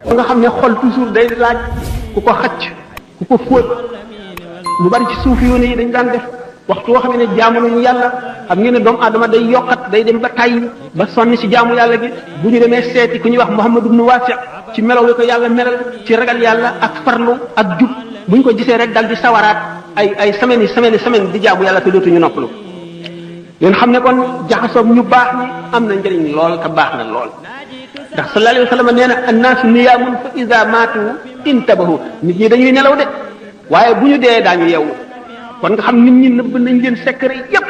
ba nga xam ne xol toujours day laaj ku ko xacc ku ko fóot lu bari ci suuf yoon yi dañ daan def waxtu woo xam ne jaamu nañu yàlla xam ngeen ne doomu aadama day yokkat day dem ba tàyyi ba sonni si jaamu yàlla gi bu ñu demee seeti ku ñuy wax Muhammad ibn Wasi' ci melaw wi ko yàlla melal ci ragal yàlla ak farlu ak jub bu ñu ko gisee rek dal di sawaraat ay semaines di jaamu yàlla te dootuñu noppalu leen xam ne kon jaxasoog ñu baax ñi am na njëriñ lool te baax na lool ndax sallallahu alayhi wa sallam nee na annaasu niyaamun fa iza maatu intabahu nit ñi dañuy nelaw de waaye bu ñu dee daañu yeewu kon nga xam nit ñi nëbb nañ leen secret yépp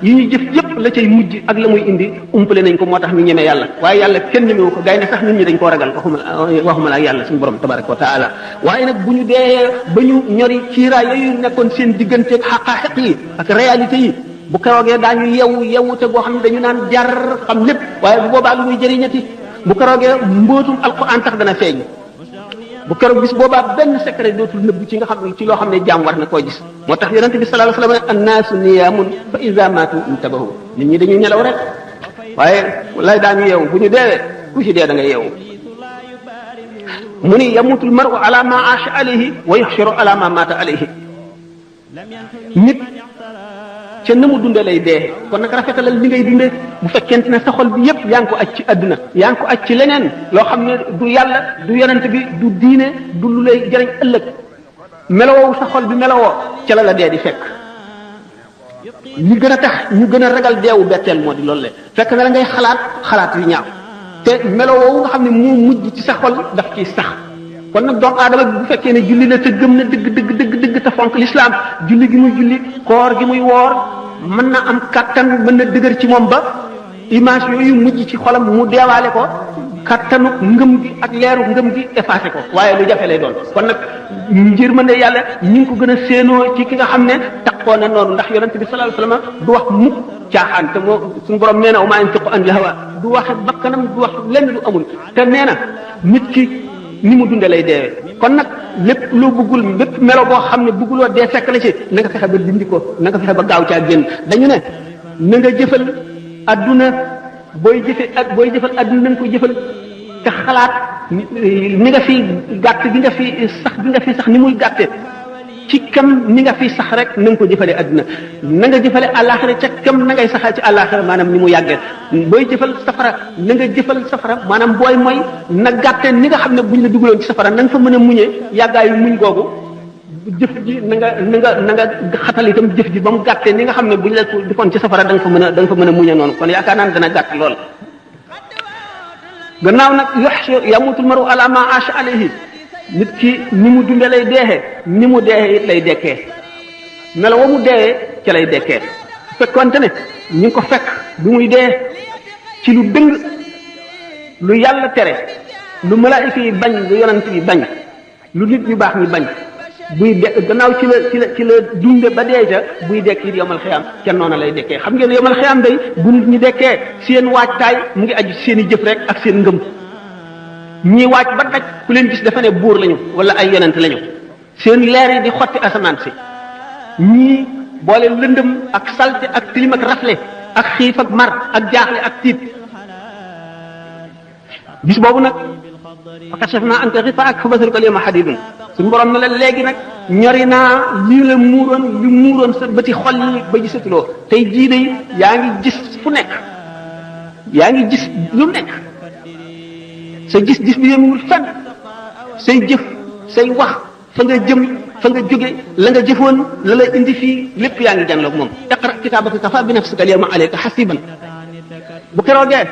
yi ñu jëf yépp la cay mujj ak la muy indi umpale nañ ko moo tax ñu ñeme yàlla waaye yàlla kenn ñemewu ko gay ne sax nit ñi dañ koo ragal waxuma la ak yàlla suñu borom tabaraka wa taala waaye nag bu ñu dee ba ñu ñori ciiraay yooyu nekkoon seen digganteeg xaqaaxiq yi ak réalité yi bu keroogee daañu yewu te goo xam ne dañu naan jar xam lépp waaye bu boobaa lu muy jëriñati bu keroogee mbootum alquran tax dana feeñ bu keroog bis boobaa benn secret dootul nëbbu ci nga xam ne ci loo xam ne jaam war na koo gis moo tax yonente bi sallallahu alayhi wasallam annaasu niyaamun fa iza maatu intabahu nit ñi dañuy nelaw rek waaye lay daañu yeewu bu ñu deewee ku ci dee da nga yeewu mu ni yamutul mar'u ala ma aasha alayhi wa yuhsharu ala ma maata alayhi nit ca na mu dunde lay dee kon nag rafetalal li ngay dunde bu fekkente ne sa xol bi yépp yaa ngi ko aj ci àdduna yaa ngi ko aj ci leneen loo xam ne du yàlla du yonent bi du diine du lu lay jëriñ ëllëg melowoo sa xol bi melowoo ca la dee di fekk li gën a tax ñu gën a ragal deewu betteel moo di loolu le fekk na la ngay xalaat yu ñaaw te melowoo nga xam ne moo mujj ci sa xol daf ciy sax kon nag doomu aadama bi bu fekkee ne julli na te gëm na dëgg te fonk lislaam julli gi muy julli koor gi muy woor mën na am kattan mën na dëgër ci moom ba image yooyu mujj ci xolam mu deewaale ko kattanu ngëm gi ak leeru ngëm gi effacé ko waaye lu jafe lay doon kon nag njër mën ne yàlla ñi ngi ko gën a séenoo ci ki nga xam ne taxoo na noonu ndax yonent bi sallallahu alayhi wasallam du wax mukk caaxaan te moo suñu borom nee na wa maa yantiqu anil hawa du waxe bakkanam du wax lenn lu amul te nee na nit ki ni mu dunde lay deewee kon nag lépp loo bëggul lépp melo boo xam ne bëgguloo dee fekk la ci na nga fexe ba dindi ko na nga fexe ba gaaw caa génn dañu ne na nga jëfal adduna booy jëfal adduna na nga ko jëfal te xalaat ni nga fi gàtt gi nga fi sax ni muy gàtte ci kam ni nga fi sax rek na nga ko jëfale adduna na nga jëfale àllaaxira ca kam na ngay saxal ci àllaaxira maanaam ni mu yàggee booy jëfal safara na nga jëfal safara maanaam booy mooy na gàtte ni nga xam ne buñ la dugaloon ci safara na nga fa mën a muñee yàggaayu muñ googu jëf ji na nga xatal itam jëf ji ba mu gàttee ni nga xam ne buñ la defoon ci safara da nga fa mën a muñee noonu kon yaakaar naa ne dana gàtt lool gannaaw nag yamutul maru ala ma asha alayhi nit ki ni mu dunde lay deexee ni mu deexee it lay dekkee melo wa mu deexee ca lay dekkee fekkonte ne ñu ngi ko fekk bi muy dee ci lu dëng lu yàlla tere lu malaayika yi bañ lu yonent yi bañ lu nit ñu baax ñi bañ buy de gannaaw ci la dunde ba dee ca buy dekk it yomal xiyaam ca noona lay dekkee xam ngeen yomal xiyaam day bu nit ñi dekkee seen waajtaay mu ngi aju seen i jëf rek ak seen ngëm ñii waaj ba daj ku leen gis dafa ne buur lañu wala ay yonent lañu seen leer yi di xotti asamaan si ñii boole lëndëm ak salte ak tilim ak rafle ak xiif ak mar ak jaaxle ak tiit bis boobu nag fa kashafnaa anka ghitaa'aka fa basaruka al-yawma hadiidun suñu borom ne la léegi nag ñori naa lii la muuroon sa bëti xol yi ba gisatuloo tey jii de yaa ngi gis fu nekk yaa ngi gis lu nekk sa gis-gis bi yemul fenn say jëf say wax fa nga jëm fa nga jóge la nga jëfoon la la indi fii lépp yaa ngi jànloog moom iqra kitaabaka kafaa bi nafsika al-yawma alayka hasiiban bu keroogee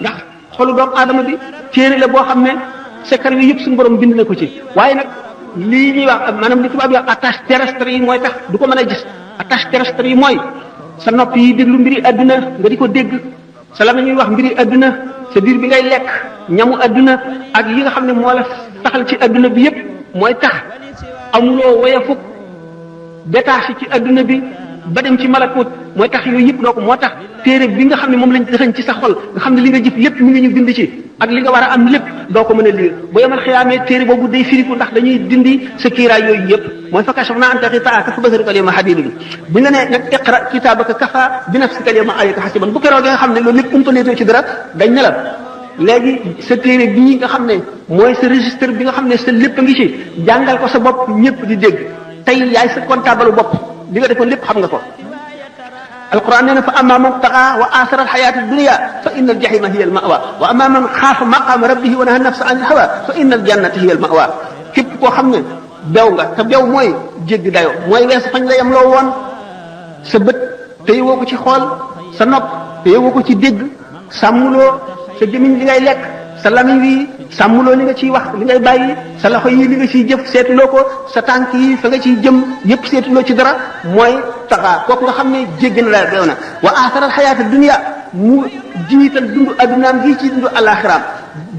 ndax xolu doomu aadama bi téere la boo xam ne secret yi yëpp suñu borom bind na ko ci waaye nag lii ñuy wax maanaam li tubaab yi wax attache terrestre yi mooy tax du ko mën a gis attache terrestre yi mooy sa nopp yi déglu mbiri adduna nga di ko dégg sa la ñuy wax mbiri adduna sa biir bi ngay lekk ñamu adduna ak yi nga xam ne moo la saxal ci adduna bi yëpp mooy tax amuloo woyafuk détaché ci adduna bi ba dem ci malakut mooy tax yooyu yëpp doo ko moo tax téere bi nga xam ne moom lañ dëxañ ci sa xol nga xam ne li nga jëf lépp mi ngi ñu bind ci ak li nga war a am lépp doo ko mën a liir bu yemal xiyaamee téere boobu day firiku ndax dañuy dindi sa kiiraay yooyu yëpp mooy fa kashafnaa anka ghitaa'aka fa basaruka al-yawma hadiidun buñ la nee nag iqra kitaabaka kafaa bi nafsika al-yawma alayka hasiiban bu keroog nga xam ne loolu lépp umpaleetoo ci dara dañ ne la léegi sa téere bii nga xam ne mooy sa registre bi nga xam ne sa lépp a ngi ci jàngal ko sa bopp ñëpp di dégg tey yaay sa comptable bopp li nga defoon lépp xam nga ko alquran nee na fa amma man taxa wa asara alxayata dunia fa inna aljahima hiya almawa wa amma man xaafa maqama rabbihi wa naha nafsa an ilhawa fa inna aljannata hiya almawa képp koo xam ne bew nga te bew mooy jéggi dayo mooy weesu fañ la yem loo woon sa bët téye woo ko ci xool sa nopp téye woo ko ci dégg sàmmuloo sa jëmiñ li ngay lekk sa lamiñ wi sàmmuloo li nga ciy wax li ngay bàyyi sa loxo yi li nga ciy jëf seetuloo ko sa tànk yi fa nga ciy jëm yépp seetuloo ci dara mooy taxaa kooku nga xam ne jéggi na la beew na wa aaxaral xayaata dunya mu jiital dundu addunaam gi ci dundu alaxiraam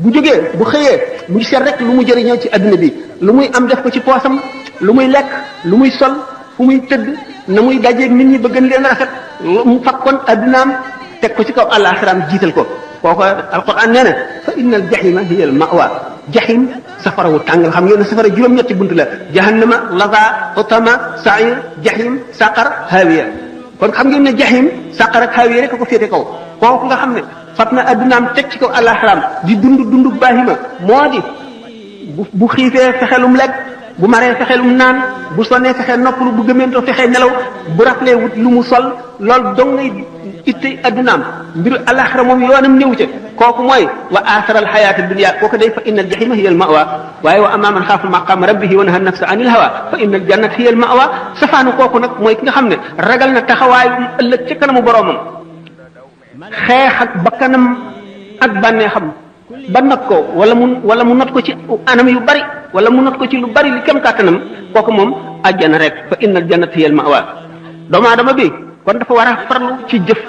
bu jógee bu xëyee mu seet rek lu mu jëriñoo ci adduna bi lu muy am def ko ci poosam lu muy lekk lu muy sol fu muy tëdd na muy dajeeg nit ñi ba gën leen rafet mu fakkoon addunaam teg ko ci kaw alaxiraam jiital ko kooku alquran nee na fa innal jahima hiya al mawa jahim safara wu tàng xam ngeen ne safara juróom-ñetti bunt la jahannama laza utama sair jahim saqar hawiya kon xam ngeen ne jahim saqar ak hawiya rek ko féete kaw kooku nga xam ne fat na addunaam teg ci kaw alaxiraam di dund baahima moo di bu xiifee fexelum lekk bu maree fexelum naan bu sonnee fexee noppalu bu gëmeentoo fexee nelaw bu raflee wut lu mu sol loolu dong ngay ittey addunaam mbiru alaxira moom yoonam néew ca kooku mooy wa aaxara alxayaata dunia kooku day fa inna aljahima hiya almawa waaye wa amma man xaafa maqaama rabbihi wa naha nafsa an ilhawa fa inna aljannata hiya almawa safaanu kooku nag mooy ki nga xam ne ragal na taxawaay ëllëg ca kanamu boroomam xeex ak bakkanam ak bànneexam ba not ko wala mu not ko ci anam yu bari wala mu not ko ci lu bari li kem kàttanam kooku moom àjjana rek fa innal jannata hiya al ma'wa doomu aadama bi kon dafa war a farlu ci jëf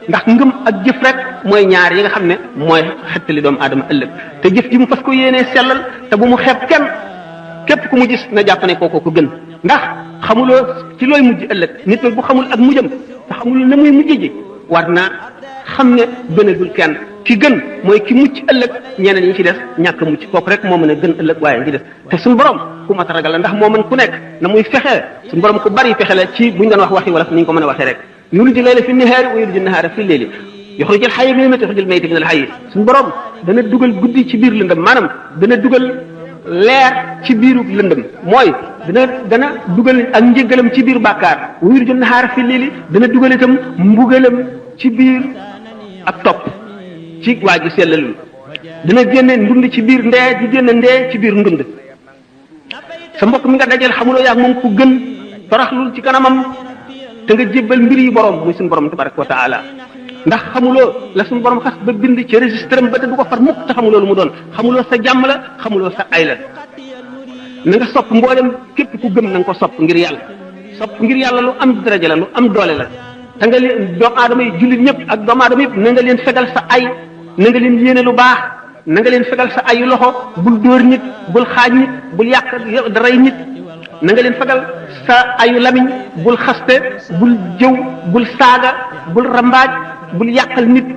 ndax ngëm ak jëf rek mooy ñaar yi nga xam ne mooy xettali doomu aadama ëllëg te jëf ji mu fas ko yéenee sellal te bu mu xeeb kenn képp ku mu gis na jàpp ne kooko ko gën ndax xamuloo ci looy mujj ëllëg nit nag bu xamul ak mujjam te xamul na muy mujj ji war naa xam ne gënagul kenn ki gën mooy ki mucc ëllëg ñeneen ñi ci des ñàkk mucc kooku rek moo mën a gën ëllëg waaye ñi des te suñu borom ku mat a ragal la ndax moo mën ku nekk na muy fexe suñu borom ku bari fexe la ci buñ doon wax waxi wala ni ñu ko mën a waxee rek yuliju layla fi nahaari wa yuliju nahaara fi layli yuxrijul hayya minal mayyiti wa yuxrijul mayyita minal hayyi suñu borom dana dugal guddi ci biir lëndëm maanaam dana dugal leer ci biiru lëndëm mooy dana dugal ak njëgalam ci biir bàkkaar wa yuliju nahaara fi layli dana dugal itam mbugalam ci biir ak topp ci waa ji sellalul dina génne ndund ci biir ndee di génne ndee ci biir ndund sa mbokk mi nga dajal xamuloo yaag moom ku gën toroxlul ci kanamam te nga jébbal mbir yi borom muy suñu borom tabaraka wa taala ndax xamuloo la suñu borom xas ba bind ci registre am ba te du ko far mukk te xamuloo lu mu doon xamuloo sa jàmm la xamuloo sa ay la na nga sopp mboolem képp ku gëm na nga ko sopp ngir yàlla sopp ngir yàlla lu am daraja la lu am doole la te nga leen doomu aadama yi jullit ñëpp ak doomu aadama yëpp na nga leen fegal sa ay na nga leen yéene lu baax na nga leen fegal sa ayu loxo bul dóor nit bul xaaj nit bul yàq daray nit na nga leen fegal sa ayu lamiñ bul xaste bul jëw bul saaga bul rambaaj bul yàqal nit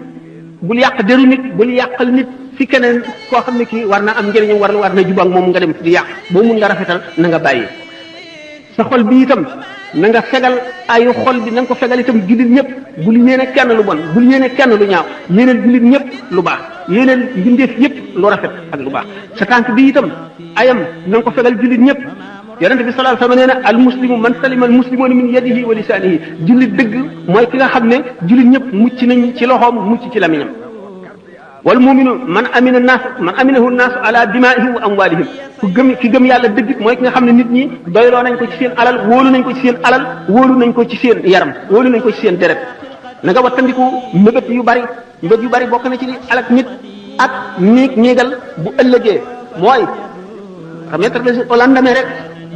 bul yàq deru nit bul yàqal nit fi keneen koo xam ne kii war na am njëriñam war na jubóog moom nga dem di yàq boo mun nga rafetal na nga bàyyi sa xol bi itam na nga fegal ayu xol bi na nga ko fegal itam jullit ñëpp bul yéene kenn lu bon bul yéene kenn lu ñaaw yéeneel jullit ñëpp lu baax yéeneel mbindeef yëpp lu rafet ak lu baax sa tànk bi itam ayam na nga ko fegal jullit ñëpp yonent bi sallallahu alayhi wa sallam nee na al muslimu man salima al muslimuna min yadihi wa lisanihi jullit dëgg mooy ki nga xam ne jullit ñëpp mucc nañ ci loxoom mucc ci lamiñam wal muminu man aminahu naasu ala dimaihim wa amwalihim ki gëm yàlla dëgg mooy ki nga xam ne nit ñi doyloo nañ ko ci seen alal wóolu nañ ko ci seen alal wóolu nañ ko ci seen yaram wóolu nañ ko ci seen deret na nga wattandiku mbébét yu bari bokk na ci li alak nit ak néegal bu ëllëgee mooy remettre au lendemain rek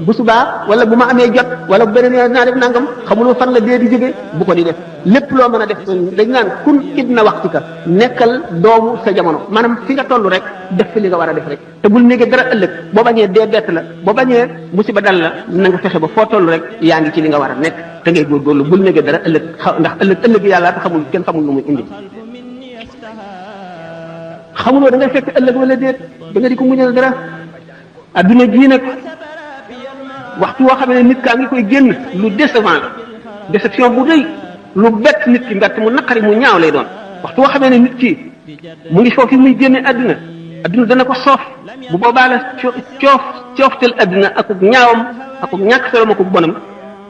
bu subaa wala bu ma amee jot wala bu beneen yoon naa def nangam xamuloo fan la dee di jóge bu ko di def lépp loo mën a def dañ naan kun ibna waxtika nekkal doomu sa jamono maanaam fi nga toll rek def fi li nga war a def rek te bul néege dara ëllëg boo bañee dee bett la boo bañee musiba dal la na nga fexe ba foo toll rek yaa ngi ci li nga war a nekk te ngay góorgóorlu bul néege dara ëllëg ndax ëllëg yàlla te xamul kenn xamul lu muy indi xamuloo da ngay fekk ëllëg wala déet da nga di ko muñal dara adduna jii nag waxtu woo xam ne nit kaa ngi koy génn lu décevant la déception bu rëy lu bett nit ki mbett mu naqari mu ñaaw lay doon waxtu woo xam ne nit ki mu ngi foofu muy génne adduna adduna dana ko soof bu boobaa la cooftel adduna akuk ñaawam akuk ñàkk solom akuk bonam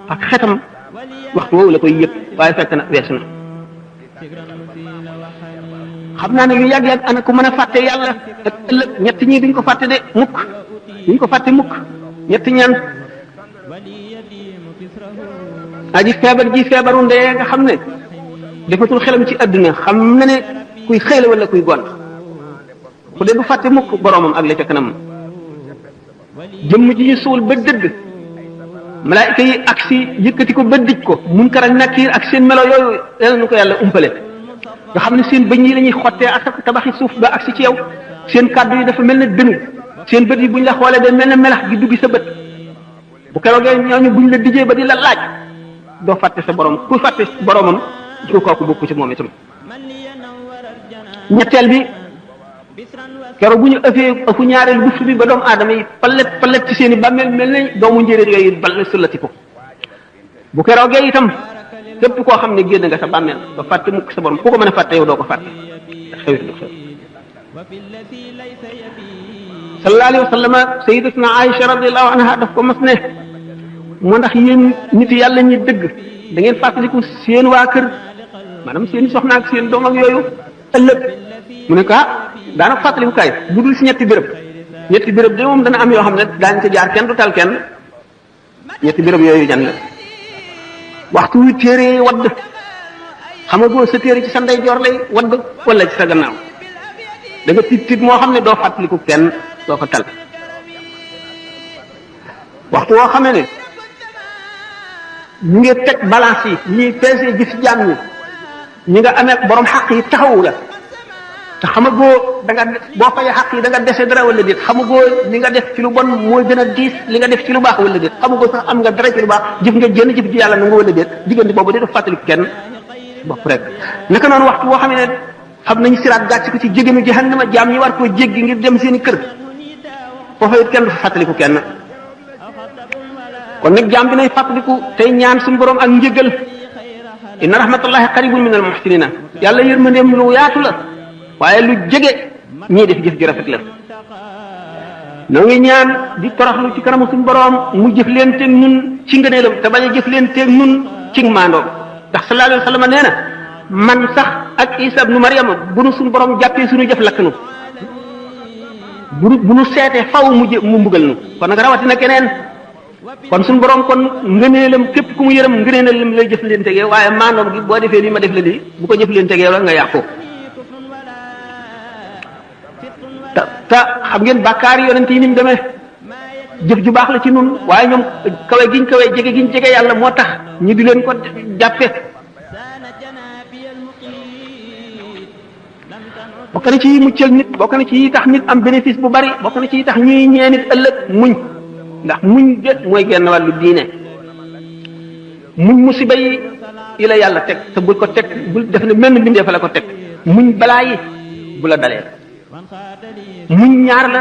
ak xetam waxtu woowu la koy yëpp waaye fekk na weesu na xam naa ne lu yàgg-yàgg ana ko mën a fàtte yàlla ak ëllëg ñett ñii duñ ko fàtte de mukk duñ ko fàtte mukk ñetti ñaan aji feebar ji feebaru ndee nga xam ne defatul xelam ci adduna xam na ne kuy xëy la wala kuy gont ku de du fàtte mukk boroomam ak la ca kanam jëmm ji ñu suul ba dëgg malaayika yi ak si yëkkati ko ba dij ko Munkar ak Nakiir ak seen melo yooyu yal na ko yàlla umpale nga xam ne seen bëñ yi la ñuy xottee ak tabaxi suuf ba ak si ci yow seen kàddu yi dafa mel ne dënu seen bët yi buñ la xoolee day mel ne melax gi duggi sa bët bu keroogee ñooñu buñ la dijee ba di la laaj doo fàtte sa borom ku fàtte boromam ku kooku bokku ci moom itam ñetteel bi keroog bu ñu ëfu ñaareel buftu bi ba doomu aadama yi palet ci seen i bàmmeel mel ne doomu njéeréer yooyu bal sullati ko bu keroogee itam képp koo xam ne génn nga sa bàmmeel doo fàtte mukk sa borom ku ko mën a fàtte yow doo ko fàtte xewit du xew sallallahu alayhi wa sallam sayyidatuna Aïcha radiyallahu anha daf ko mas ne moo ndax yéen nit yàlla ñi dëgg da ngeen fàttaliku seen waa kër maanaam seen soxna ak seen doom ak yooyu ëllëg mu ne ko daana fàttaliku kaay bu dul si ñetti béréb de moom dana am yoo xam ne daañu ca jaar kenn du tal kenn ñetti béréb yooyu jan la waxtu wi téere wadd xam nga boo sa téere ci sa ndeyjoor lay wadd wala ci sa gannaaw da nga tiit moo xam ne doo fàttaliku kenn doo ko tal waxtu woo xamee ne ñu ngi teg balance yi ñuy peese gis jaam ñi nga amee borom xaq yi taxawu la te xamagoo da nga boo fayee xaq yi da nga dese dara wala déet xamagoo li nga def ci lu bon mooy gën a diis li nga def ci lu baax wala déet xamagoo sax am nga dara ci lu baax jëf nga jënn jëf ci yàlla na nga wala déet diggante boobu de def fàttaliku kenn bopp rek naka noonu waxtu boo xam ne xam nañu siraat gàcc ko ci jégenu jahannama jaam ñi war koo jéggi ngir dem seeni kër foofa it kenn du fa fàttaliku kenn kon nag jaam bi nay fàttaliku tey ñaan suñu borom ak njëgal inna rahmatullahi qaribun min al muhsinina yàlla yërmandeem lu yaatu la waaye lu jege ñii def jëf ju rafet la noo ngi ñaan di toroxlu ci kanamu suñu borom mu jëf leen teeg ñun ci ngëneelam te bañ a jëf leen teeg ñun ci maandoom ndax sallallahu alayhi wa sallam nee na man sax ak Isa ibnu Maryama bu nu suñu borom jàppee suñu jëf lakk nu bu nu seetee faw mu mbugal nu kon nag rawatina keneen kon suñu borom kon ngëneelam képp ku mu yërëm ngëneelam lay jëf leen tegee waaye maandoom gi boo defee lii ma def la lii bu ko jëf leen tegee la nga yàqu te xam ngeen bàkkaar yonent yi ni mu demee jëf ju baax la ci nun waaye ñoom kawe giñ kawe jege giñ jege yàlla moo tax ñu di leen ko jàppe bokk na ci muccal nit bokk na ci tax nit am bénéfice bu bari bokk na ci tax ñuy ñee nit ëllëg muñ ndax muñ de mooy genn wàllu diine muñ musiba yi la yàlla teg te bul ko teg bul def ne menn bindee fa la ko teg muñ balaa yi bu la dalee muñ ñaar la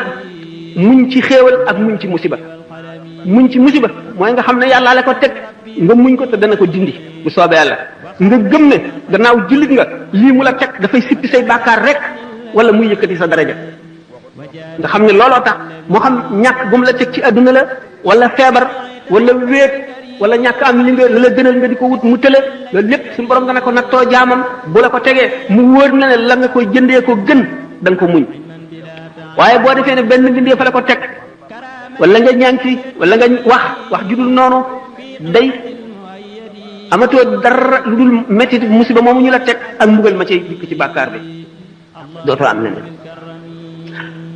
muñ ci xéewal ak muñ ci musiba muñ ci musiba mooy nga xam ne yàlla la ko teg nga muñ ko te dana ko dindi bu soobee yàlla nga gëm ne gannaaw jullit nga lii mu la teg dafay sippi say bàkkaar rek wala muy yëkkati sa daraja nga xam ne looloo tax moo xam ñàkk bu mu la teg ci adduna la wala feebar wala wéet wala ñàkk am li nga la gënal nga di ko wut mu tële loolu lépp suñu borom dana ko nattoo jaamam bu la ko tegee mu wóor na ne la nga koy jëndee ko gën da nga ko muñ waaye boo defee ne benn bindee fa la ko teg wala nga ñaan ci wala nga wax judul noonu day amatoo dara lu dul métti musiba moomu ñu la teg ak mbugal ma cay dikk ci bàkkaar bi dootoo am leneen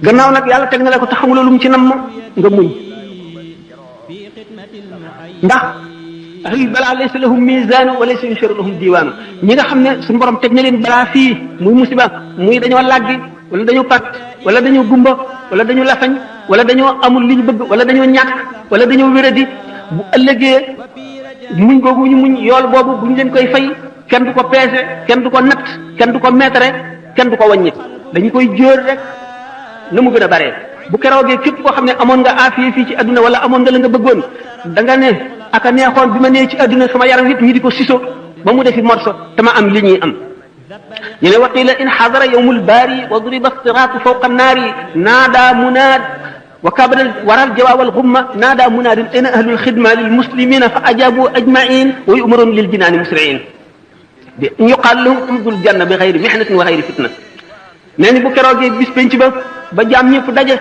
gannaaw nag yàlla teg na la ko te xamuloo lu mu ci nam nga muñ ndax ahlul balaa laysa lahum mizaanu wa laysa yusharu lahum diwaanu ñi nga xam ne suñu borom teg na leen balaa fii muy musiba muy dañoo làggi wala dañoo pat wala dañoo gumba wala dañoo lafañ wala dañoo amul li ñu bëgg wala dañoo ñàkk wala dañoo wéradi bu ëllëgee muñ googu ñu muñ yool boobu bu ñu leen koy fay kenn du ko peese kenn du ko natt kenn du ko meetare kenn du ko wàññi dañu koy jóor rek na mu gën a baree bu keroogee képp koo xam ne amoon nga aafiya fii ci adduna wala amoon nga la nga bëggoon da nga ne aka neexoon bi ma nee ci adduna sama yaram yëpp ñi di ko siso ba mu defi morso te ma am li ñuy am ñu ne waqila in xadara yawmul baari wa duriba siraatu fawqa annaari naada munaad wa kabara waral jawaawal gumma naada munaadin ayna ahlul xidma lil muslimina fa ajabu ajmain wa yumarun lil jinaani musriin bi yuqaal lahum umdul janna bi xayri mihnatin wa xayri fitna nee ni bu keroogee bis penc ba jaam ñëpp daje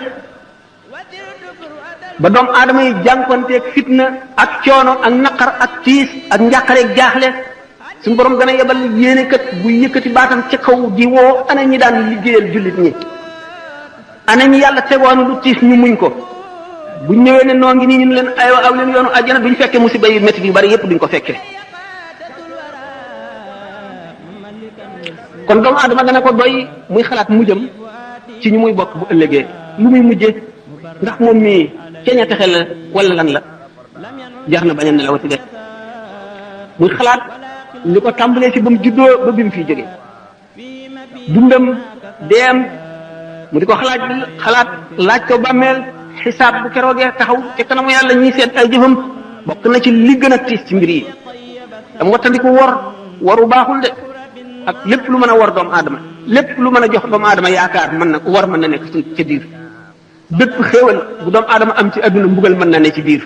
ba doom aadama yi jànkonteeg fitna ak coono ak naqar ak tiis ak njàqareeg jaaxle suñu borom dana yebal yéene kat bu yëkkati baatam ca kaw di woo ana ñi daan liggéeyal jullit ñi ana ñi yàlla tegoon lu tiis ñu muñ ko buñ ñëwee ne noo ngi nii ñu leen aywa aw leen yoonu àjjana duñ fekke musiba yu métti yu bari yépp duñ ko fekke kon doomu aadama dana ko doy muy xalaat mujjam ci ñu muy bokk bu ëllëgee lu muy mujje ndax moom mii ceeña texe la wala lan la jar na bañ a nelawati de muy xalaat li ko tàmbalee ci ba mu juddoo ba bi mu fiy jóge dundam deem mu di ko xalaat laaj ko bàmmeel xisaab bu keroogee taxaw ci kanamu yàlla ñuy seet ay jëfam bokk na ci li gën a tiis ci mbir yi dam wattandiku waru baaxul de ak lépp lu mën a war doomu aadama lépp lu mën a jox doomu aadama yaakaar mën na nekk ci biir bépp xéewal bu doomu aadama am ci adduna mbugal mën na ne ci biir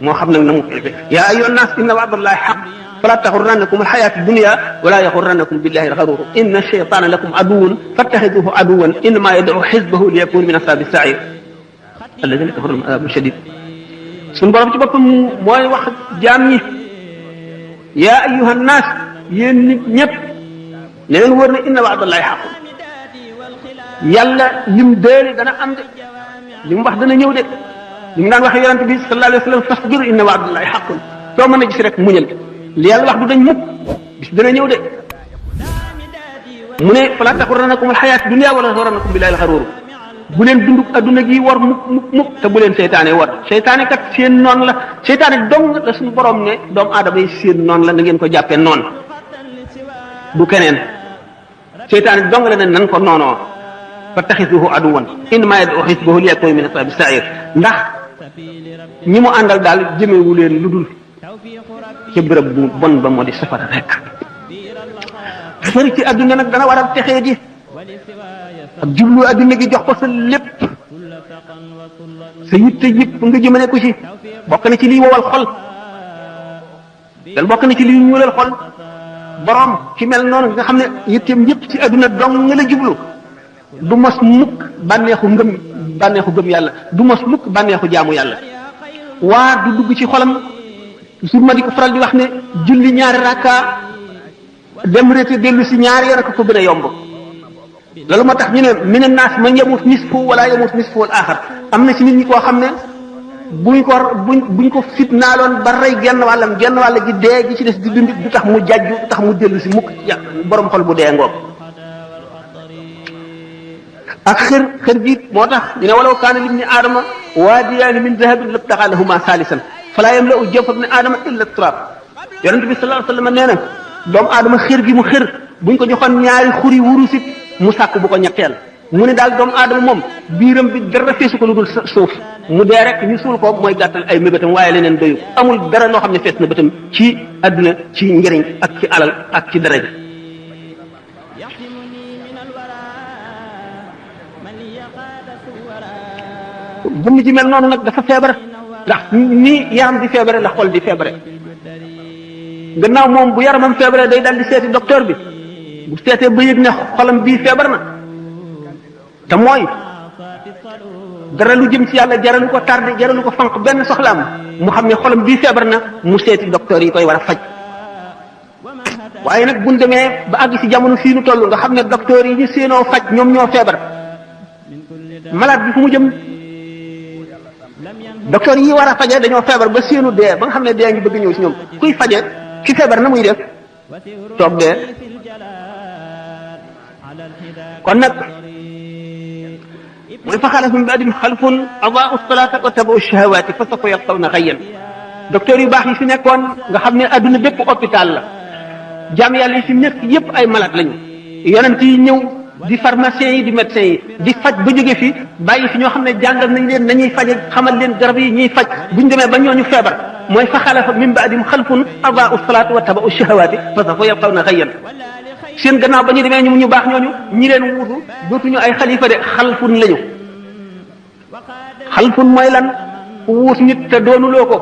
moo xam nag na mu fexe yaa ayyuhan naas inna wa'dallahi haqq fala taxurrannakum alxayaatu dunya wala yaxurrannakum billahi alxaruur inna shaytaana lakum aduwwun fattaxiduhu aduwwan innamaa yad'u xisbahu liyakunu min ashaabi sa'iir alladina kafaru lahum adaabun shadiid suñu borom ci boppam mooy wax jaam ñi yaa ayyuhan naas yéen nit ñëpp ne leen wóor ne inna wa'dallahi haqq yàlla lim déeli dana am de li mu wax dana ñëw de li mu daan wax yonent bi sallallahu alayhi wa sallam fasbir inna wa'dallahi haqqun soo mën a gis rek muñal li yàlla wax du dañ mukk bis dana ñëw de mu ne fala taxurrannakum alxayaatu dunya wala taxurrannakum billahi alxaruur bu leen dunduk adduna gi war mukk te bu leen seytaane war seytaane kat seen noon la seytaane dong la suñu borom ne doomu aadama yi seen noon la na ngeen ko jàppee noon du keneen seytaane dong la ne nan ko noonoo fattaxiduhu aduwan innamaa yad'u xisbahu liyakunu min ashaabi sa'iir ndax ñi mu àndal daal jëmewu leen lu dul ca bërëb bu bon ba moo di safara rek sëri ci adduna nag dana waral texee di ak jublu adduna gi jox ko sa lépp sa yitte yëpp nga jëmale ko ci bokk na ci liy wowal xol dan bokk na ci liy ñuulal xol borom ci mel noonu nga xam ne yitteem yëpp ci adduna dong nga la jublu du mos mukk bànneexu gëm yàlla du mos mukk bànneexu jaamu yàlla waa du dugg ci xolam toujours ma di ko faral di wax ne julli ñaari rakka dem rété dellu si ñaari yoon ko gën a yomb loolu moo tax ñu ne mina naas man yamut nisfu wala yamut nisfu al axar am na ci nit ñi koo xam ne buñ ko fitnaaloon ba rey genn wàll gi dee gi ci des di dund du tax mu jàjju du tax mu dellu si mukk borom xol bu dee ngoog ak xër gi moo tax ñu ne walaw kaana libni aadama waadiyaani min dahabin labtagaa lahumaa saalisan falaa yamla'u jawfa ibni aadama illa turaab yonent bi sallallahu alayhi wa sallam nee na doomu aadama xër gi mu xër buñ ko joxoon ñaari xuri wurusit mu sàkk bu ko ñetteel mu ne daal doomu aadama moom biiram bi dara feesu ko lu dul suuf mu dee rek ñu suul ko mooy gàttal ay mébétam waaye leneen doyu amul dara loo xam ne fees na bëtam ci adduna ci njëriñ ak ci alal ak ci daraja jëmm ji mel noonu nag dafa feebar ndax ni yaram di feebare la xol di feebare gannaaw moom bu yaramam feebare day dal di seeti docteur bi bu seetee ba yëg ne xolam bii feebar na te mooy dara lu jëm ci yàlla jaralu ko tardé jaralu ko fanq benn soxlaam mu xam ne xolam bii feebar na mu seeti docteur yi koy war a faj waaye nag buñ demee ba àgg ci jamono fii nu toll nga xam ne docteur yi ñu séenoo faj ñoom ñoo feebar malade bi fu mu jëm docteur yi war a faje dañoo feebar ba séenu dee ba nga xam ne dee ngi bëgg ñëw ci ñoom kuy faje ki feebar na muy def toog dee kon nag mooy fa xalafa min ba'dihim xalfun adaa'u salaata wa tabaa'u shahawaati fa sawfa yalqawna ghayyan docteur yu baax yi fi nekkoon nga xam ne adduna bépp hôpital la jaam yàlla yi fi nekk yépp ay malade lañu yonent yi ñëw di pharmaciens yi di médecins yi di faj ba jóge fi bàyyi fi ñoo xam ne jàngal nañ leen nañuy faje xamal leen garab yi ñuy faj buñ demee ba ñooñu feebar mooy fa xalafa min ba'dihim xalfun adaa'u salaata wa tabaa'u shahawaati fa sawfa yalqawna ghayyan seen gannaaw ba ñu demee ñu baax ñooñu ñi leen wuutu dootuñu ay xalifa de xalfun lañu. xalfun mooy lan ku wuut nit te doonuloo ko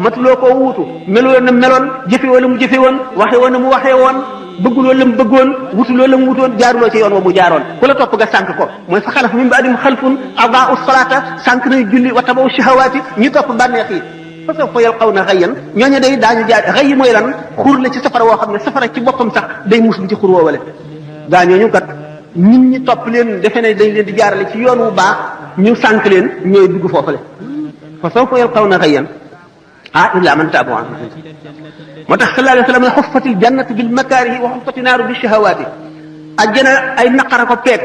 matuloo koo wuutu meloo na meloon jëfewoo la mu jëfe woon waxe woon na mu waxee woon bëgguloo la mu bëggoon wutuloo la mu wutoon jaaruloo ci yoon wa mu jaaroon ku la topp nga sànk ko mooy fa xalaf min ba'dihim xalfun adaa'u salaata sànk nañ julli wa tabaw shahawaati ñu topp bànneex yi fa sawfa yalqawna ghayyan ñooñu day daañu jaar xëy mooy lan xur la ci safara woo xam ne safara ci boppam sax day muslu ci xur woowale gaa ñooñu kat nit ñi topp leen defe ne dañ leen di jaarale ci yoon wu baax ñu sànk leen ñooy dugg foofale fa sawfa yalqawna ghayyan illa man taaba wa amana moo tax sallallahu alayhi wa sallam ne xuffatil jannatu bil makaarihi wa xuffati naaru bi shahawaati ajjana ay naqara ko peeg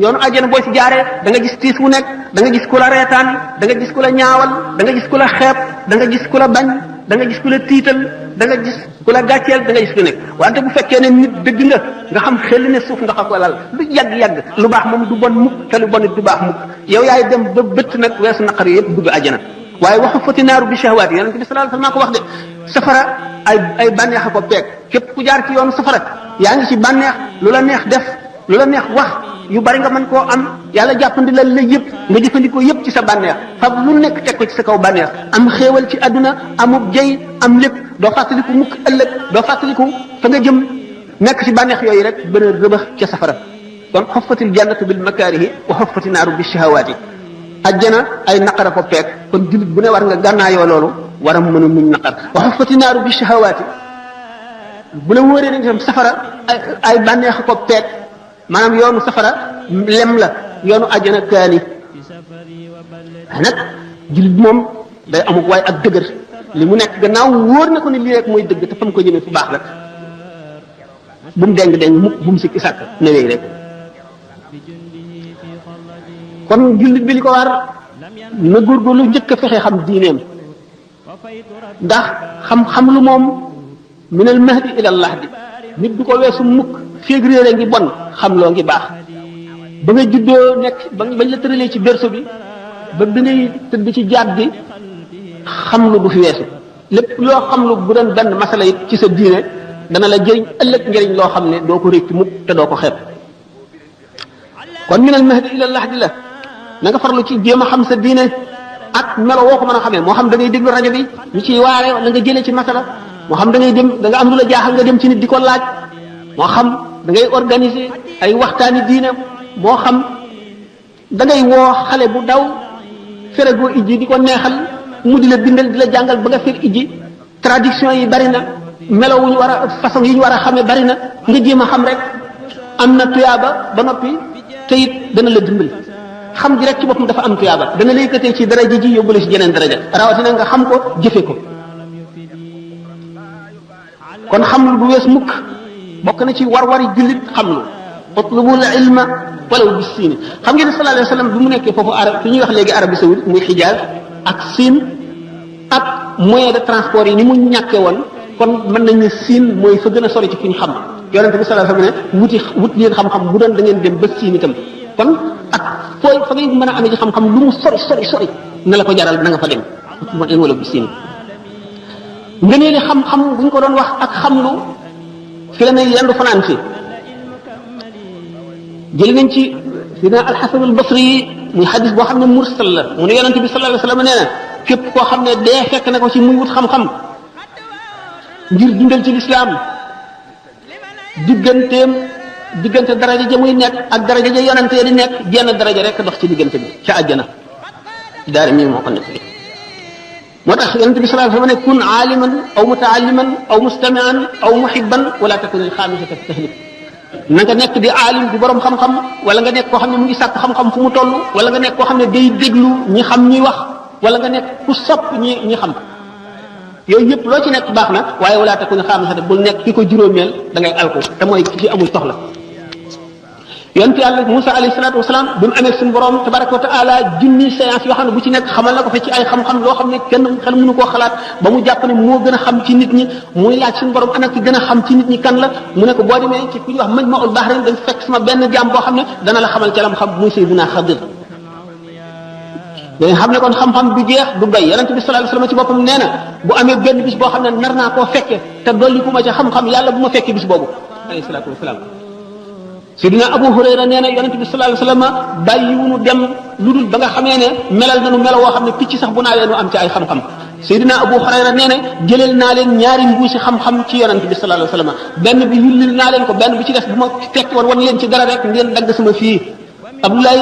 yoonu ajjana boo ci jaaree da nga gis tiis wu nekk da nga gis ku la reetaan da nga gis ku la ñaawal da nga gis ku la xeeb da nga gis ku la bañ da nga gis ku la tiital da nga gis ku la gàcceel da nga gis ku nekk wante bu fekkee ne nit dëgg nga xam xel ne suuf nga xam ko lal lu yàgg-yàgg lu baax moom du bon mukk te lu bon it du baax mukk yow yaay dem ba bëtt nag weesu naqar yëpp dugg ajjana waaye waxu fati naaru bi shahwaat yonent bi sallallahu alayhi wasallam ko wax de safara ay bànneex a ko peeg képp ku jaar ci yoonu safara yaa ngi ci bànneex lu la neex def lu la neex wax yu bari nga mën koo am yàlla jàppandi la yëpp nga jëfandikoo yëpp ci sa bànneex fab lu nekk teg ko ci sa kaw bànneex am xéewal ci àdduna amub jëy am lépp doo fàttaliku mukk ëllëg doo fàttaliku fa nga jëm nekk ci bànneex yooyu rek bën a rëbax ca safara kon xuffatil jannatu bil makaarihi wa xuffati naaru bi shahawaati ajjana ay naqara ko peeg kon jullit bu ne war nga gànnaayoo loolu war a mën a muñ naqar wa xuffati naaru bi shahawaati bu la wóoree ne tam safara ay bànneex ko peeg maanaam yoonu safara lem la yoonu ajjana kaani nag jullit moom day amuk waaye ak dëgër li mu nekk gannaaw wóor na ko ne lii rek mooy dëgg te fa mu ko jëmee fu baax la bu mu deng mukk bu mu sikki sàkk na wéy rek kon jullit bi li ko war na góorgóorlu njëkk a fexe xam diineem ndax xam-xam lu moom minal mahdi ilal lahdi nit du ko weesu mukk féeg réere ngi bon xam loo ngi baax ba nga juddoo nekk bañ la tëralee ci berceau bi ba bi ngay tëdd ci jaat bi xam lu du fi weesu lépp loo xam lu bu doon benn masala it ci sa diine dana la jëriñ ëllëg njëriñ loo xam ne doo ko récc mukk te doo ko xeeb kon minal mahdi ilal lahdi la na nga farlu ci jéem a xam sa diine ak melo woo ko mën a xamee moo xam da ngay déglu rajo bi ñu ciy waare la nga jëlee ci masala moo xam da ngay dem da nga am lu la jaaxal nga dem ci nit di ko laaj moo xam da ngay organiser ay waxtaani diine moo xam da ngay woo xale bu daw feragoo ijji di ko neexal mu di la bindal di la jàngal ba nga fer ijji traduction yi bari na melo wu ñu war a façon yi ñu war a xamee bari na nga jéem a xam rek am na tuyaaba ba noppi te it dana la dimbali xam gi rek ci boppam dafa am tuyaaba dana la yëkkatee ci daraja ji yóbbule ci jeneen daraja rawatina nga xam ko jëfe ko kon xam lu du wees mukk bokk na ci war-wari jullit xam lu utlubul ilma walaw bis siini xam ngeen ne sallallahu alayhi wa sallam bi mu nekkee foofu arab fi ñuy wax léegi Arabie saoudite muy Xijaaz ak Siin ak moyen de transport yi ni mu ñàkkee woon kon mën nañu Siin mooy fa gën a sori ci fi ñu xam yonente bi sallallahu alayhi wa sallam ne wut leen xam-xam bu doon da ngeen dem ba Siin itam kon ak fooy fa ngay mën a amee ci xam-xam lu mu sori na la ko jaral na nga fa dem wala bis siini nga nee li xam-xam bu ñu ko doon wax ak xamlu fi la ne yendu fanaan fi jël nañ ci dina alxasan albasri yi muy xadis boo xam ne mursal la mu ne yonente bi sallallahu alayhi wasallam nee na képp koo xam ne dee fekk na ko ci muy wut xam-xam ngir dundal ci lislaam diggante daraja ja muy nekk ak daraja ja yonente di nekk jenn daraja rek dox ci diggante bi ca àjjana daara mi moo ko nekk moo tax yonente bi sallallahu alayhi wasallam ne kun aaliman aw mutaalliman aw mustamian aw muhibban wala takun al xaamisata fi tahlik na nga nekk di aalim di borom xam-xam wala nga nekk koo xam ne mu ngi sàkk xam-xam fu mu toll wala nga nekk koo xam ne day déglu ñi xam ñuy wax wala nga nekk ku sopp ñi xam yooyu yëpp loo ci nekk baax na waaye wala takun al xaamisata bul nekk ki ko juróomeel da ngay alko te mooy ki amul soxla yonent yàlla Moussa alayhi salaatu wasalaam bi mu amee suñu borom tabaraka wa taala junni séance yoo xam ne bu ci nekk xamal na ko fa ci ay xam-xam loo xam ne kenn xel mënu koo xalaat ba mu jàpp ne moo gën a xam ci nit ñi muy laaj suñu borom ana ki gën a xam ci nit ñi kan la mu ne ko boo demee ci ku ñuy wax Majma'ul Bahrayn dañ fekk sama benn jaam boo xam ne dana la xamal ca lam xam muy Sayyidina Xadir dañ xam ne kon xam-xam du jeex du doy yonent bi sallallahu alayhi wasallam ci boppam nee na bu amee benn bis boo xam ne nar naa koo fekke te dolli ku ma ca xam-xam yàlla bu ma fekke bis boobu alayhi salaatu wasalaam Seydina Abu Hurayra nee na yonente bi sallallahu alayhi wasallam bàyyiwunu dem lu dul ba nga xamee ne melal nañu melo woo xam ne picc sax bu naawee nu am ci ay xam-xam Seydina Abu Hurayra nee na jëleel naa leen ñaari mbuusi xam-xam ci yonente bi sallallahu alayhi wasallam benn bi yullil naa leen ko benn bi ci des bu ma fekk woon wan leen ci dara rek ngeen dagg sama fii Abdullah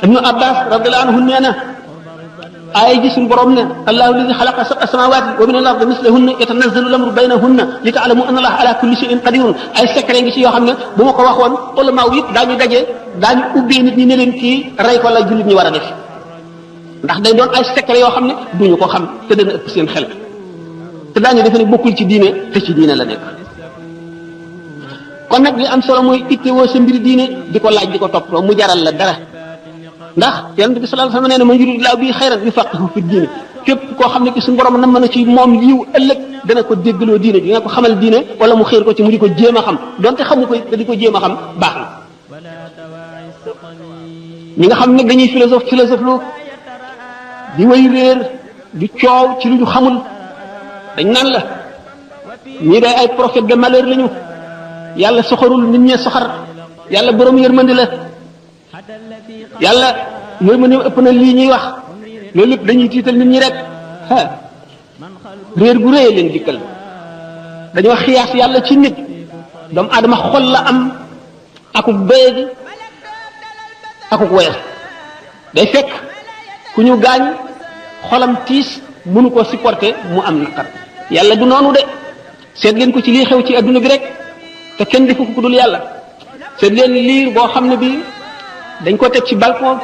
ibnu Abbas radiyallahu anhu nee na aaya ji suñu borom ne allahu alladi xalaqa sab'a samawati wa min al-ardi mislahunna yatanazzalu al-amru baynahunna li ta'lamu anna allaha ala kulli shay'in qadirun ay secret ngi ci yoo xam ne bu ma ko waxoon ulama yi daañu daje daañu ubbee nit ñi ne leen kii rey ko la jullit ñi war a def ndax day doon ay secret yoo xam ne duñu ko xam te dana ëpp seen xel te daañu defe ne bokkul ci diine te ci diine la nekk kon nag li am solo mooy ittewoo sa mbiri diine di ko laaj di ko toppatoo mu jaral la dara ndax yonent bi sallallahu alayhi wasallam nee na man yuridillahu bihi xayran yufaqihu fi diine képp koo xam ne ki suñu borom na mën a ci moom yiw ëllëg dana ko déggaloo diine dina ko xamal diine wala mu xéer ko ci mu di ko jéem a xam donte xamu ko te di ko jéem a xam baax na ñi nga xam ne dañuy philosophe lu di way réer di coow ci lu ñu xamul dañ naan la ñii day ay prophète de malheur lañu yàlla soxorul nit ñee soxar yàlla borom yërmandi la yàlla yërmande ëpp na lii ñuy wax loolu lépp dañuy tiital nit ñi rek réer gu réy leen dikkal dañoo xiyaas yàlla ci nit doomu aadama xol la am akuk doyadi akuk woyal day fekk ku ñu gaañ xolam tiis mënu ko supporter mu am naqar yàlla du noonu de seet leen ko ci lii xew ci adduna bi rek te kenn defu ko ku dul yàlla seet leen liir boo xam ne bi dañ ko teg ci balcon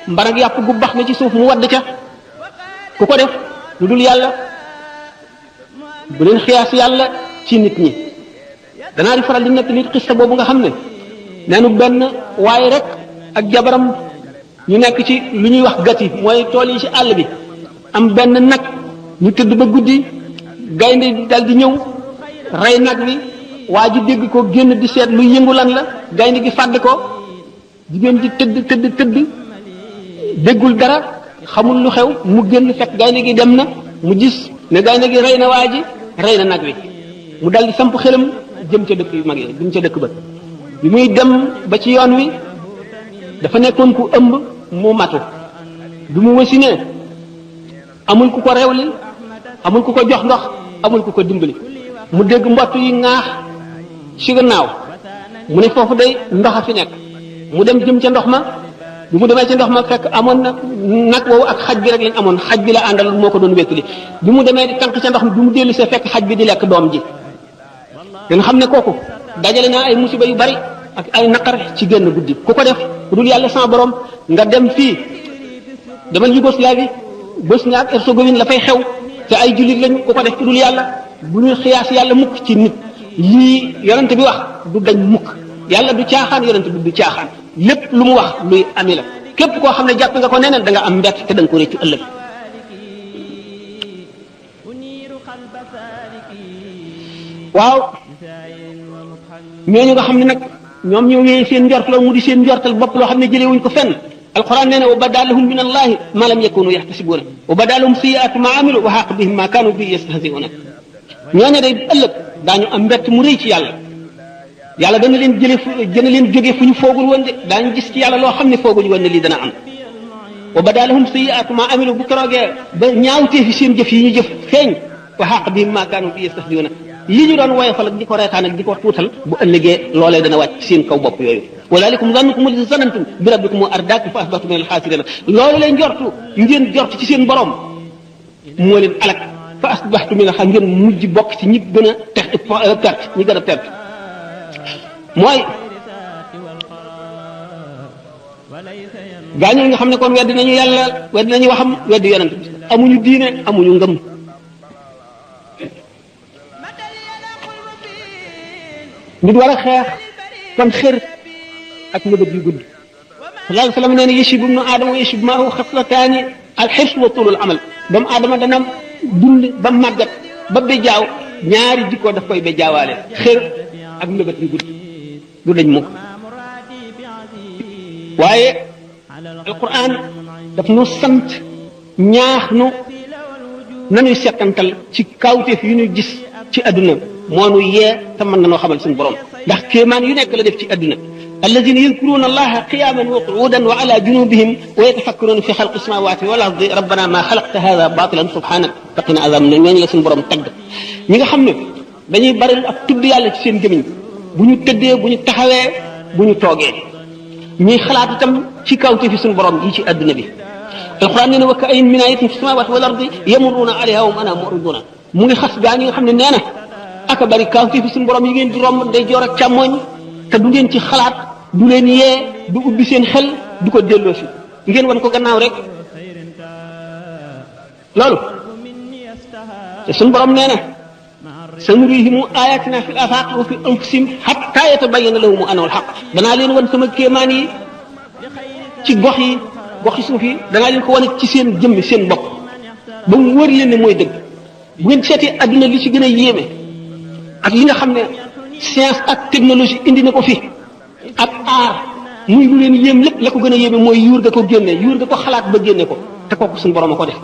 mbarag yàpp gu bax na ci suuf mu wadd ca ku ko def lu dul yàlla bu leen xiyaas yàlla ci nit ñi danaa di faral di nekk nit xista boobu nga xam ne neenu benn waaye rek ak jabaram ñu nekk ci lu ñuy wax gati mooy tool yi ci àll bi am benn nag ñu tëdd ba guddi gaynde dal di ñëw rey nag wi waa ji dégg ko génn di seet lu yëngu lan la gaynde gi fàdd ko jigéen ji tëdd déggul dara xamul lu xew mu génn fekk gaynde gi dem na mu gis ne gaynde gi rey na waa ji rey na nag wi mu dal di samp xelam jëm ca dëkk yu mag yi jëm ca dëkk ba bi muy dem ba ci yoon wi dafa nekkoon ku ëmb mu matu bi mu wasinee amul ku ko rewli amul ku ko jox ndox amul ku ko dimbali mu dégg mbott yi ŋaax ci gannaaw mu ne foofu day ndox a fi nekk mu dem jëm ca ndox ma bi mu demee ca ndox ma fekk amoon na nag woowu ak xaj bi rek lañ amoon xaj bi la àndal moo ko doon wéttali bi mu demee di tànk ca ndox mi bi mu dellu see fekk xaj bi di lekk doom ji ngeen xam ne kooku dajale naa ay musiba yu bari ak ay naqar ci génn guddi ku ko def ku dul yàlla sama borom nga dem fii demal Yougoslavie Bosnie ak Herzégovine la fay xew te ay jullit lañu ku ko def ku dul yàlla bu ñuy xiyaas yàlla mukk ci nit lii yonent bi wax du dañ mukk yàlla du caaxaan yonent bi du caaxaan lépp lu mu wax luy ami la képp koo xam ne jàpp nga ko neneen da nga am mbett te da nga ko réccu ëllëg waaw ñooñu nga xam ne nag ñoom ñoo wéyee seen njortal mu di seen njortal bopp loo xam ne jëlee wuñ ko fenn alquran nee na wa badalahum min allahi ma lam yakunu yaxtasibuna wa badalahum sayiatu ma amilu wa xaq bihim ma kanu bi yastahziuna ñooñu day ëllëg daañu am mbett mu rëy ci yàlla yàlla dana leen dana leen jóge fu ñu foogul woon de daañu gis ci yàlla loo xam ne fooguñu woon ne lii dana am wa badalahum sayiatu ma amilu bu keroogee ba ñaawtee fi seen jëf yi ñu jëf feeñ wa xaq bihim ma kanu bi yastahziuna li ñu doon woyofal ak di ko reetaan ak di ko tuutal bu ëllëgee loolee dana wàcc seen kaw bopp yooyu walaalikum zannukum alladi zanantum bi rabbikum ardaakum fa asbahtum min alxaasirina loolu lay njortu ngeen jort ci seen borom moo leen alak fa asbahtum min alxaasirina ngeen mujj bokk ci ñi gën a perte ñi gën a perte mooy gaañu nga xam ne kon weddi nañu yàlla weddi nañu waxam weddi yonent bi amuñu diine amuñu ngëm nit war a xeex kon xër ak mëbët yu gudd sallallahu alayhi wa sallam nee na yashibu ibnu aadama wa yashibu maahu xaslataani alxirs wa tulul amal doomu aadama dana dund ba màggat ba bejaaw ñaari jikkoo daf koy bejaawaale xër ak mëbët yu gudd du dañ mukk waaye alquran daf nu sant ñaax nu nanuy settantal ci kawteef yu ñu gis ci adduna moo nu yee te mën nanoo xamal suñu borom ndax kéemaan yu nekk la def ci adduna alladina yadkuruna allaha qiyaman wa qu'udan wa ala junubihim wa yatafakkaruna fi xalqi samawati wal ardi rabbana ma xalaqta hada batilan subhanak faqina azab na ñooñu la suñu borom tagg ñi nga xam ne dañuy bari ak tudd yàlla ci seen gémiñ bu ñu tëddee bu ñu taxawee bu ñu toogee ñuy xalaat itam ci kawte fi suñu borom yi ci adduna bi alquran nee na wa ka'ayyin min ayatin fi samawati wal ardi yamurruna alayha wa hum anha mu'riduna mu ngi xas gaa ñi nga xam ne nee na aka bari kawte fi suñu borom yi ngeen di romb day joor ak càmmooñ te du ngeen ci xalaat du leen yee du ubbi seen xel du ko delloo si ngeen wan ko gannaaw rek loolu te suñu borom nee na sanurihim ayatina fil afaq wa fi anfusihim hatta yatabayyana lahum annahu al-haqq danaa leen wan sama kéemaan yi ci goxi suuf yi danaa leen ko wane ci seen jëmmi seen bopp ba mu wër leen ne mooy dëgg bu ngeen seetee adduna li ci gën a yéeme ak li nga xam ne science ak technologie indi na ko fi ak aar muy lu leen yéem lépp la ko gën a yéeme mooy yuur ga ko génne yuur ga ko xalaat ba génne ko te kooku suñu borom a ko def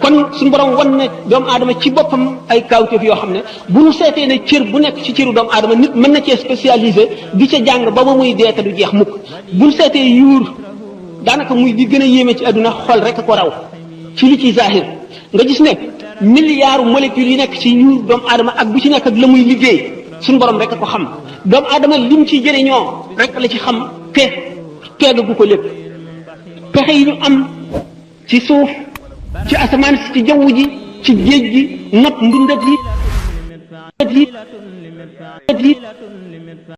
kon suñu borom wan ne doomu aadama ci boppam ay kawteef yoo xam ne bu ñu seetee ne cër bu nekk ci cëru doomu aadama nit mën na cee spécialisé di ca jàng ba ba muy dee te du jeex mukk bu ñu seetee yuur daanaka muy di gën a yéeme ci àdduna xol rek a ko raw ci li ci zahir nga gis ne milliards molécules yi nekk ci yuur doomu aadama ak bu ci nekk ak la muy liggéey suñu borom rek a ko xam doomu aadama lim ci jëriñoo rek la ci xam te teegagu ko lépp pexe yi ñu am ci suuf ci asamaan si ci jaww ji ci géej gi not mbindat yi